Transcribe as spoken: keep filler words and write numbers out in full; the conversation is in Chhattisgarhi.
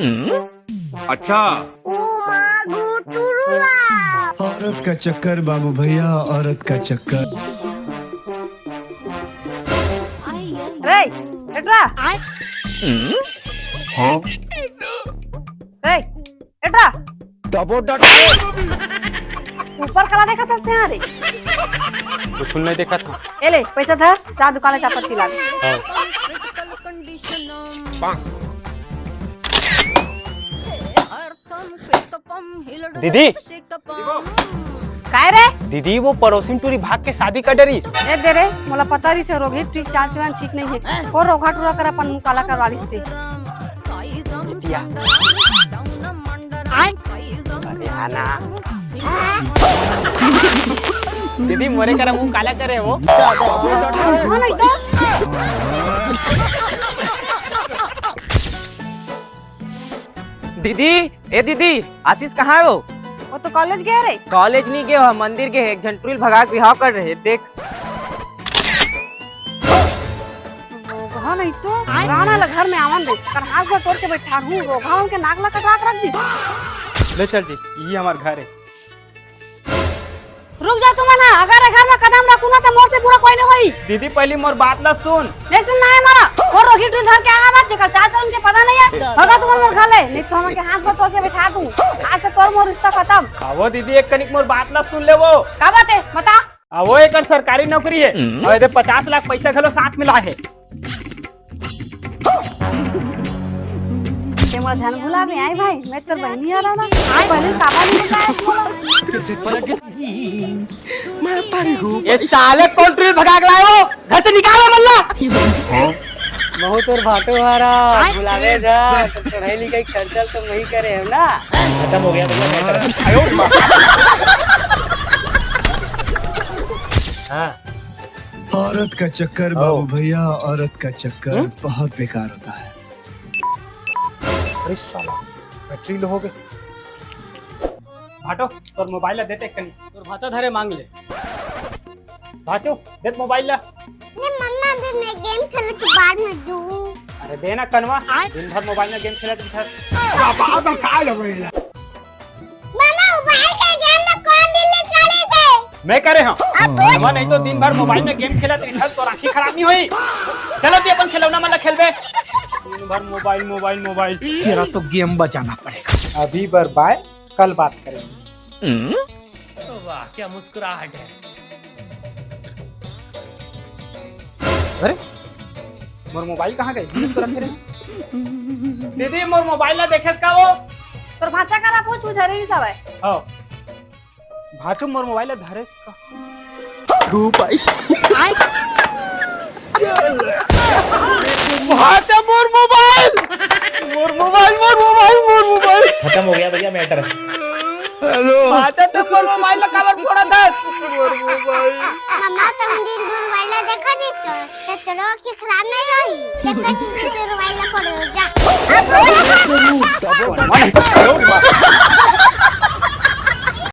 अच्छा। ओ माँ गो टुरुला। औरत का चक्कर बाबू भैया, औरत का चक्कर। रे, एटरा। हाँ? रे, एटरा। डबो डट। ऊपर काला देखत हस तें रे? कुछ नहीं देखा था। ए ले, पैसा धर, जा दुकान ले चाय पत्ती ला ले। हाँ। दीदी। काय रे? दीदी, वो पड़ोसिन टूरी भाग के शादी कर डरिस। ए दे रे, मोला पता रहिस हे, रोगही टूरी के चाल चलन ठीक नहीं हे। को रोगहा टूरा कर अपन मुँह काला करवा लिस ते। बिटिया। अरे आना। दीदी, मोरे करा मुँह काला करे वो। हाँ, नहीं तो। दीदी, ए दीदी, आशीष कहाँ हे वो? वो तो कॉलेज गे रे। कॉलेज नहीं गे, वो मंदिर गे हे, एक झन टुरी ल भगा के बिहाव कर रहे, देख। रोगहा नहीं तो, राणा ला घर में आवन दे, कर हाथ गोड़ तोड़ के बैठा हूँ, रोगहा उनके नाक ला कटवा के रख दिस। ले चल जी, यही हमार घर हे। रुक जा तुमन ह, अगर ए घर म कदम रखहू ना त मोर से बुरा कोई नहीं होई। दीदी, पहली मोर बात ला सुन। नहीं सुनना हे मोला। वो रोगही टूरी धर के आना मत, जेकर चाल चलन के पता नहीं हे। भगा तुमन मोर घर ले, नहीं तो हमन के हाथ गोड़ तोड़ के बैठा दूँ। आज से तोर मोर रिश्ता खतम। आवो दीदी, एक कनिक मोर बात ला सुन ले वो। का बात हे? बता। आवो, एकर सरकारी नौकरी हे। अउ एदे पचास लाख पैसा घलो साथ मिला हे। ते मोला झन भुलाबे, आय भाई, मैं तोर बहिनी हरव ना। पहली काबर नहीं बताया मोला? ए साले, कौन टुरी ल भगा के लाए वो? घर से निकालो मल्ला। महूँ तोर भाटो हरव, भुलाबे झन, तोर पढ़ाई लिखाई खर्चा तो मैं ही करे हँव ना। खत्म हो गया भैया, मैं कर। हाँ। औरत का चक्कर बाबू भैया, औरत का चक्कर बहुत बेकार होता है। अरे साला, बैटरी लो हो गए। भाटो, तोर मोबाइल ला दे ते कनी। तोर भांचा धरे मांग ले। भाचू, दे मोबाइल ला। नहीं मम्मा, अभी मैं गेम खेलूँ के बाद में दूँ। अरे दे ना कनवा, दिन भर मोबाइल में गेम खेलत रहिथस। मम्मा, मोबाइल के गेम में कौन डिलीट करे थे? मैं करे हँव। कनवा, नहीं तो दिन भर मोबाइल में गेम खेलत रहिथस, तोर आँखी खराब नहीं होई। चलो ते अपन खिलौना मन ला खेलबे। दिन भर मोबाइल, मोबाइल, मोबाइल। तेरा तो गेम बजाना पड़ेगा। अभी बर बाय, कल बात करेंगे। वाह, क्या मुस्कुराहट है। अरे, मोर मोबाइल कहाँ गे? दीदी, मोर मोबाइल ला देखेस का वो? तोर भांचा करा पूछ, वो धरे नहीं सब है। हाँ। भाचू, मोर मोबाइल ला धरेस का? गू पाई। भाचा, मोर मोबाइल! मोर मोबाइल, मोर मोबाइल, मोर मोबाइल! खत्म हो गया भैया मैटर। हेलो। भाचा, ते मोर मोबाइल ला काबर फोड़त हस? मोर मोबाइल। मम्मा, तुम दिन भर मोबाइल ला देखा नहीं चोर। ते तोरो आँखी खराब नहीं होई। देखा चीज ते मोबाइल ला फोड़ जा।